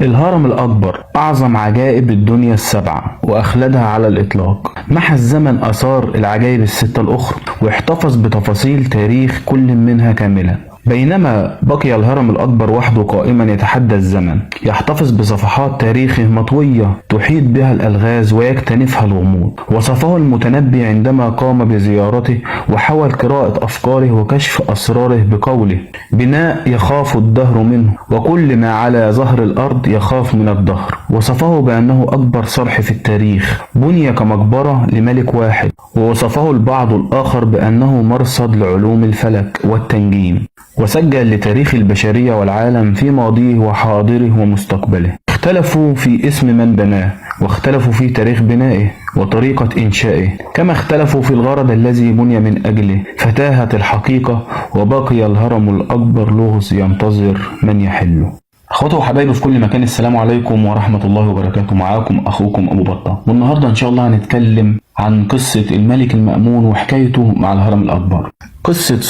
الهرم الأكبر أعظم عجائب الدنيا السبعة وأخلدها على الإطلاق. محى الزمن آثار العجائب الستة الأخرى واحتفظ بتفاصيل تاريخ كل منها كاملة، بينما بقي الهرم الأكبر وحده قائما يتحدى الزمن، يحتفظ بصفحات تاريخه مطوية تحيط بها الألغاز ويكتنفها الغموض. وصفه المتنبي عندما قام بزيارته وحاول قراءة أفكاره وكشف أسراره بقوله: بناء يخاف الدهر منه، وكل ما على ظهر الأرض يخاف من الدهر. وصفه بأنه أكبر صرح في التاريخ بني كمقبرة لملك واحد، ووصفه البعض الآخر بأنه مرصد لعلوم الفلك والتنجيم، وسجل لتاريخ البشرية والعالم في ماضيه وحاضره ومستقبله. اختلفوا في اسم من بناه، واختلفوا في تاريخ بنائه وطريقة إنشائه، كما اختلفوا في الغرض الذي بني من أجله. فتاهت الحقيقة وبقي الهرم الأكبر لغز ينتظر من يحله. اخواتي وحبايبي في كل مكان، السلام عليكم ورحمة الله وبركاته. معاكم اخوكم ابو بطة، والنهاردة ان شاء الله هنتكلم عن قصة الملك المأمون وحكايته مع الهرم الاكبر. قصة